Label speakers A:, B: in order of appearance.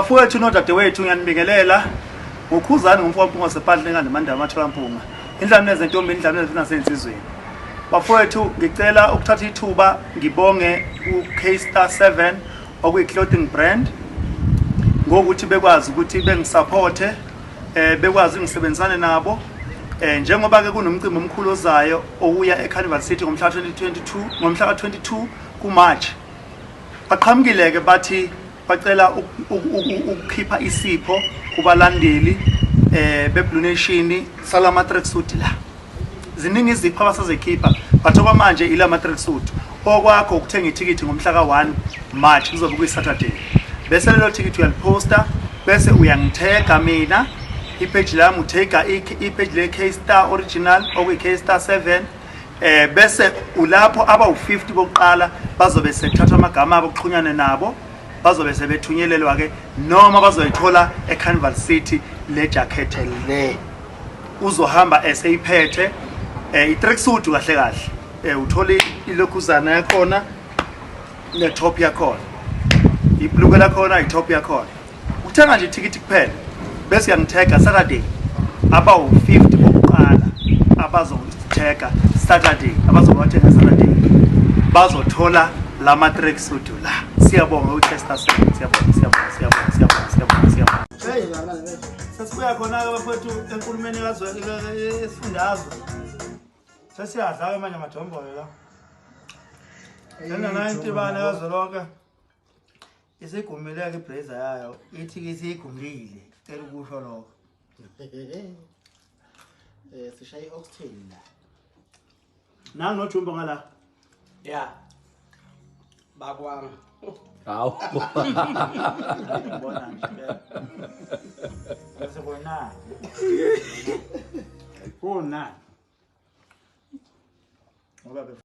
A: Bafowethu nodadewethu ngiyanibingelela ngokhuzani ngomfowethu Mpunga sephandle ngandimandaba amathola mpunga. Indlala nezintombi indlala nezinsizweni. Bafowethu ngicela ukuthatha ithuba ngibonge ku K Star 7 okuyi clothing brand ngokuthi bekwazi ukuthi bengisupporte bekwazi ngisebenzisane nabo njengoba ke kunomcimbi omkhulu ozayo owuya eCarnival City ngomhla 2022 ngomhla ka22 kuMarch. Baqhamukile ke bathi bacela ukukhipha isipho kubalandeli beBlue Nation salama tracksuit la. Ziningi izipho abasazikhipha but okwamanje ilama tracksuit. Okwakho ukuthenga ithikithi ngomhla ka1 March kuzobe kuyi Saturday. Bese lelo thikithi uyaliposta bese uyangithega mina ipage lami uthega ipage le K Star Original okuyi K Star 7 bese ulapho abawu50 bokuqala bazobe sekuthathwa amagama abo kuxhunyane nabo bazobe sebethunyelelwa ke noma bazoyithola eCarnival City le jacket le uzohamba eseyiphethe i-tracksuit kahle kahle uthola ilokhuzana yakhona ne top yakhona ibhuluke lakhona i-top yakhona uthenga nje ithikithi kuphela bese uyangithega Saturday abawu-50 bokuqala abazothenga Saturday abazobathenga Saturday bazothola lama tracksuit la. Siyabonga uChester, siyabonga siyabonga siyabonga siyabonga siyabonga siyabonga. Hey, sesibuya khona ke bafowethu enkulumeni kazwe esifundazwe. Sesiyadla ke manje amadombolo la. Lena 90 bana kazwelonke. Isigumile ke iblazer yayo ithi ke isigumile. Cela ukusho lokho.
B: Sishaye i-oxtail la.
A: Nangu nojumbo ngala.
C: Yeah. Bakwami.
D: Hawu.
A: Ngibona nje. Bese bona. Bona. Ngoba